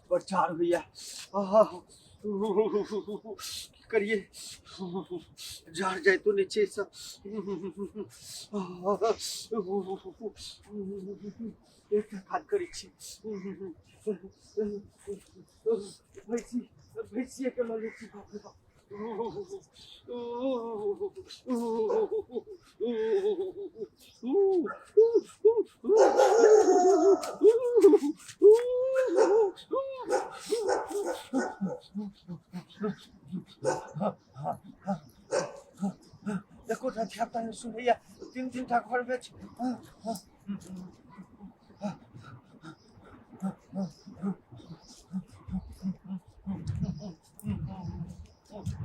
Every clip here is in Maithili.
बड़ जाड़ होइया। आहा, की करिए, जाड़ जाए तो नीचे से एकटा काज करै छी, भैंसी भैंसिएके लऽ लै छी। बाप रे बाप, एकोटा धियापुता नहि सुनैया, तीन तीन टा घरमे छै।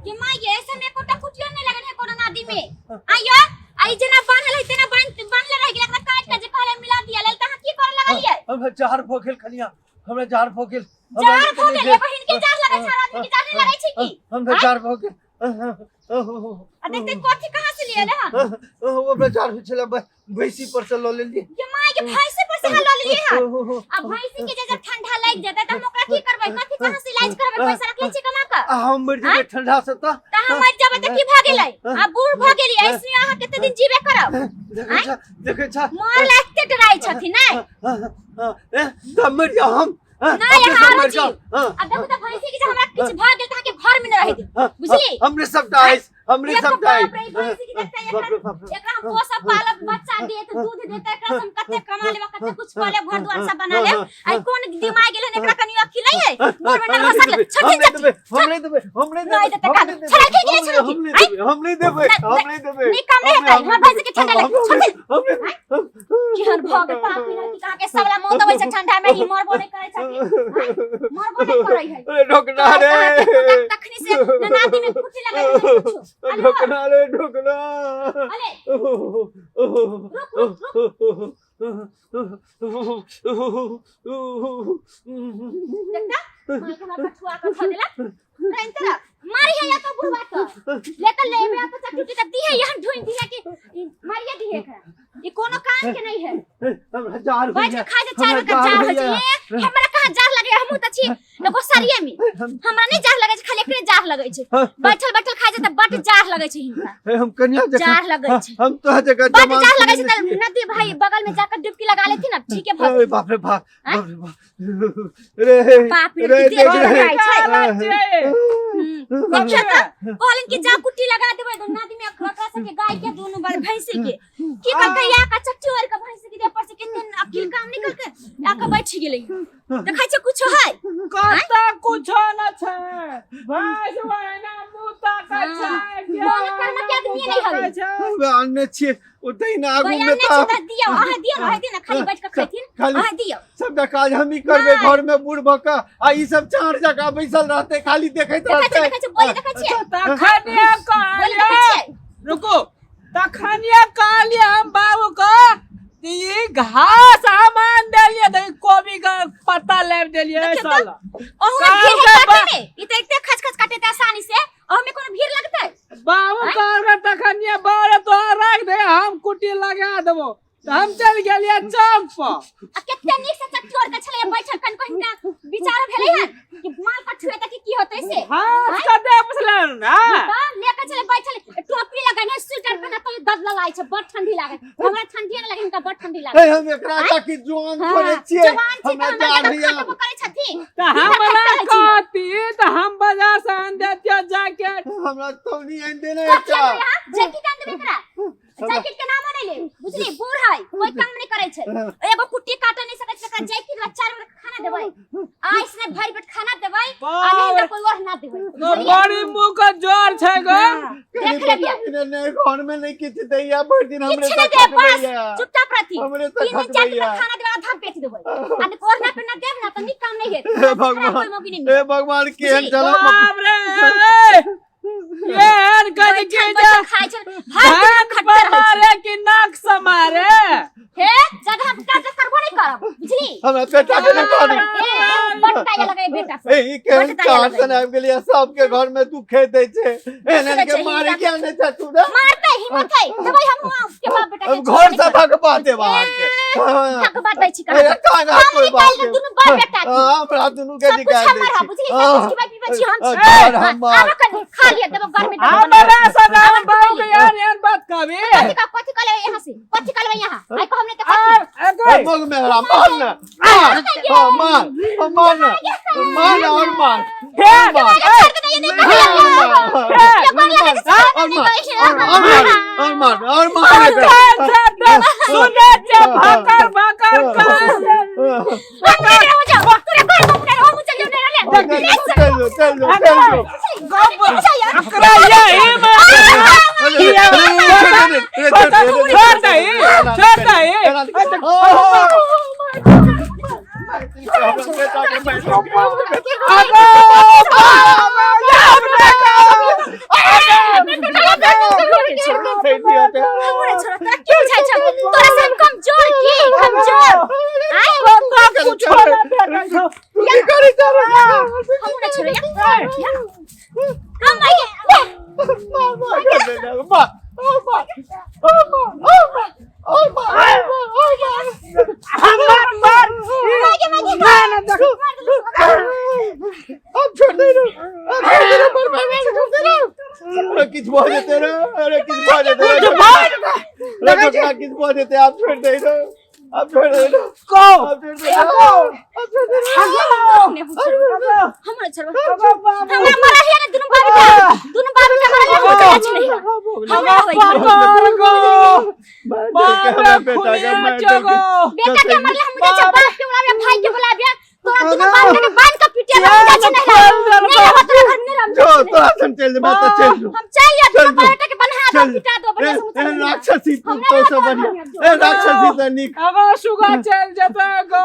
कि माय ये ऐसे में एकोटा कुटियो नहीं लगल है कोनो नदी में। आइयो आई जेना बान्हल है तेना बान्ह बान्हले रह गेल, एकरा काट के जे कहले मिला दिया लेल, तहाँ की करे लगलियै? हमरा जार भऽ गेल कनिया, हमरा जार भऽ गेल। जार भऽ गेल? एगो हिनके जार लगै छै, आदमी के जार नहीं लगै छै की? हमरा जार भऽ गेल। आ देखते कथी कहाँ से लिए हन? हमरा जार होइ छलै, भैंसी पर से लऽ लेलियै। ये माय के, भैंसी पर से अहाँ लऽ लेलियै हन? आ भैंसी के जे जब ठंडा लागि जेतै तऽ हम ओकरा की करबै? कथी कहाँ से इलाज करबै? पैसा रखले छी कमा कऽ? आ हम मरि जेबै ठंडा से तऽ? तऽ हम मरि जेबै तऽ की भऽ गेलै? आ बूढ़ भऽ गेलियै, ऐसने अहाँ कते दिन जीबे करब? देखै छा, देखै छा। मर ला एते डराइ छथिन नै? तऽ मरि जाउ हम। नहीं, अपने अहाँ सब मरि जी। जाउ। हाँ, अब देखू तऽ भैंसी के जे हमरा किछु भऽ गेल तऽ अहाँके घर में न रहै देब, हाँ, बुझली? हमरे सबटा अछि, हमरे एक सबटा बाप रे, अछि। ई भैंसी के देखते बाप रे एकरा बाप रे। एकरा हम पोसब पालब, बच्चा देत, दूध देत, एकरा से हम कते कमा लेब, कते कुछ कऽ लेब, घर द्वार सब बना लेब। आई कोन दिमाग गेल हन एकरा? कनी अकिल नहीं है? गोड़ में न घसक ले हम छथिन। नहीं देबै, हम नहीं देबै, हम नहीं नहीं देबै। देतै हम का? नहीं देबै, छड़ल के गेलै, छड़ल हम के। नहीं देबै, हम नहीं देबै, नहीं, हम नहीं देबै। नीक काम नहीं हेतै, हमर भैंसी के ठंडा हम लगे छथिन। हम नहीं केहन भऽ गेल पापी लड़की, अहाँके सबला मौत अबै छै ठंडा में, ही मरबो नहि करै छथिन, मरबो नहि करै है। अरे ढोकना रे। तखनी से ननादी में कुटी लगा देने कुछो। अरे ढोकना रे ढोकना। अरे देखता मार के हमरा कठुआ के धऽ देलक। नहीं तरह मारी है या तो बुढ़वा के लेकर लेबे आ तो चटुटी त दी है, यहाँ ढूंढ दी है कि मारिए दी है एकरा। ई कोनो काम के नहीं है। हमरा जार बैठ होइया। के खाइ छै, चार हमरा के जार जार होइ छै। होइया। ए, हमरा कहाँ जार लगे? हमहूँ तऽ छी एगो सरिये में, हमरा नहीं जार लगे छै, खाली एकरे जार लगे छै। बैठल बैठल खाइ छै तऽ बड जार लगे छै हिनका। हे, हम कन्या जकाँ जार लगे छै। हम तो जगह बड जवान जार लगे छै सुनने तऽ छियै। नदी भाई बगल में जाकर डुबकी लगा लेती ना, ठीके भऽ अरे बाप रे बाप, आँय? बाप रे बाप रे। बाप रे, रे देह देख रे। लगाइ छै। छै। देखियौ तऽ कहलनि कि जा कुट्टी लगा देबै तऽ नदी में ओकरा सबके गाय के दुनू बार भैंसी के की करतै, या का चट्टी ओढ़ के भैंसी के देह पर से केते अकिल काम निकल के आ के बैठ गेलै। देखै छै कुछो है? कतऽ कुछो न छै, भैंस वहिना मुँह ताकै छै। मोन कर्म के आदमी नहीं हवे। छै। हमरा आनने छियै ओतहि ने आगू बयान में नहि तऽ छै तऽ दियौ, अहाँ दियौ ने, अहाँ दियौ ने, खाली बैठ के खैथिन। खाली अहाँ दियौ। सबटा काज हमही करबै नहि। घर में बूढ़ भऽ कऽ आ ई सब चार जकाँ बैसल रहतै, खाली देखैत देखै छै रहतै। देखै छै, बोली देखै छियै? तखने बोली कहलियै देखै छियै? रुकू, तखनिए कहलियै हम बाबू के कि ई घास हम आन देलियै तऽ ई कोबी के पत्ता लाबि देलियै। देखियौ तऽ। साला ओहू में भीड़ है काल के काटे में, ई तऽ एते खच खच काटे आसानी से, ओहू में कोनो भीड़ लगतै? बाबू आँय? कहलकै तखनिए बारे तोहर राख दे, हम कुटी लगा देबो, तऽ हम चलि गेलियै चौक पर। आ कते नीक से चट्टी ओढ़ के छलै बैठल, कनको हिनका विचार भेलै हन कि माल कठुए तऽ की होतै से? घास कते पुछलन ना? तऽ लेके छलै बैठल, टोपी लगेने, स्वेटर पहिने, तो दद ललाइ छै, बड़ ठंडी लागे। हमरा ठंडी नहि लागे, हिनका बड़ ठंडी लागे। हे, हम एकरा ताकि जुआन हाँ, थोड़े छियै। जवान छी हमरा तऽ जार हमरा होइया। खटबो करै छथिन। तऽ हमरा कहती तऽ हम बाजार से आनि देतियै जाके। हमरा तौनी आनि देने कथी एकटा। अनबै अहाँ? जैकेट आनि देबै एकरा? जैकेट के नामो नहीं ले, बुझली? बूढ़ है, कोई काम नहीं करे छै, एगो कुट्टी काटे नहीं सकै छै, एकरा जैकेट ला चार बेर खाना देबै, आइस ने भरि पेट खाना देबै आ नहीं तऽ कोई और ना देबै। तो बड़ी मुंह के जोर छै गो। हाँ, देख लेबियै। कनी नहीं घर में नहीं किछु दैया, भरि दिन हमरे किछु से नहीं दे, बस खटबैया। चुपचाप रहती। हमरे से तीन दिन चार दिन खटबैया। तक खाना देबै, आधा पेट देबै आ नहीं और ना पे ना देब ना तऽ नीक काम नहीं हेत। हे भगवान, कोई मौगी नहीं हे मिलत। भगवान, केहन बुझली? चला बाप रे, ए एहन कहै छै बैठल कि जे बैठल खाइ छै, भरि दिन धान खटते पर रहै छै। मारे कि नाक से मारे? हे जगह काज करबो नहीं करब, बुझली? हमरा बेटा के नहीं कहनी। ए बटका लगे बेटा। बेटा सब। ए, ई केहन बड्ड दया चार लगैए। सन आबि गेलियै, सबके घर में दुखे दै छै। एहन सुनै के छै, मारे हिनका- किया नहि छै तू रे? मारते हिम्मत है देबै हम हुआं के बाप बेटा के अब घर से भगवा देब अहाँके। हाँ। भगवा दै छी ए, टांग हाथ हम तोड़ि निकालि बाप देब दुनू बाप बेटा के। हाँ, हमरा दुनू के सब कुछ निकालि हमर दै है छी। बुझली, हाँ। सब कुछ खिबै पीबै छी हम हाँ, छी। घर हाँ, हमर। आब कनी खा लिअ देबो घर में देबो बना। हमरा सदाम बाबू के यार यार बात कहबी। कथी का कथी कहले यहाँ से, कथी कहले यहाँ आई कहम नहीं त कथी। आ ए, मग मेहरा मार ना, मार, हाँ, मार, हाँ, मार ना, मार ना, और मार, हे, और मार। छोड़ के नहीं नहीं हाँ, और मार, हाँ, हे, और मार, और मार, और मार, और मार, और मार एकरा। सुने छे भाकर भाकर कर। हम नहीं रहो जाओ तोरे घर में नहीं रहो, हम चल जाओ नहीं रहे। चल जो, चल जो, चल जो। एकरा यही में छोड़ दे, छोड़ दे। अगो बाबा यार हमरे छोड़ तोरा क्यों छै छौ तोरा से हम कमजोर की कमजोर आय कुछ ना भेटै छौ। हमरे छोड़ या हम आई हमर मार ना ना देख। किछु भऽ जेतै रे, अरे किछु भऽ जेतै रे, कुछ भऽ जेतै। रे छोटका, किछु भऽ जेतै, आब छोड़ि दे रे, आब छोड़ि दे रे, को आब छोड़ि दे रे, आब छोड़ि दे रे। हमरे छोड़ अगो बाबू हमरा मरा है ना दुनु बाप बेटा, दुनु बाप बेटा मरा है, हम तो अच्छे नहीं हमरा होई पकड़ गो हमरा बेटा के मारि देलकै। बेटा के मरले हम मुझे बाप के बुलाबे भाई के बुलाबे तोरा दुनु बाप बेटा के बांध के पिटिया हम जाछि नहीं नहीं रहो तोरा घर में नहीं जो रहो। तोरा सन चलि जेबै तऽ चलि जो। हम चल जा दुनु चल बाप बेटा के बन्हा दो चल। पिटा दो बढ़िया से ए, हम राक्षसी हम पुतोह नहीं से रहब बढ़िया, तोरा ए राक्षसी से नीक। अगो सुगा चल जेतै गो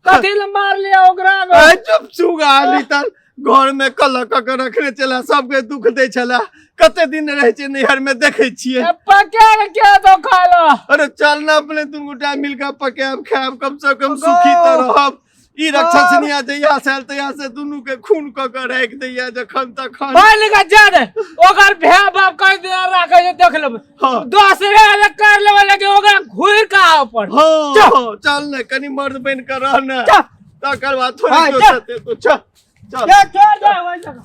कथी ले मार लिया ओकरा गो। ए, चुप सुगा लीतल घर में कलह कऽ के रखने छला, सबके दुख दै छला, कते दिन रहै छै नैहर में देखै छियै। ए, पकड़ के दो खालो। अरे चल ना अपने दुनू गोटा मिल के पकायब खायब, कम से कम सुखी तऽ रहब। ई राक्षसनिया जहिया से आयल तहिया से दुनू के खून कऽ के राखि दैया जखन तखन। पहले का जा दे ओकर भै बाप कह दे राखे जे देख लेबै। हाँ। दोसरे अलग कर लेबै लेकिन ओकरा घुरि के आब पर। हाँ, चल। हाँ, चल ने कनी मर्द बनि के रह ने, चल। तकर बाद थोड़ी हाँ, दोसर चल। देतौ। चल चल चल, छोड़ दे ओहि जगह।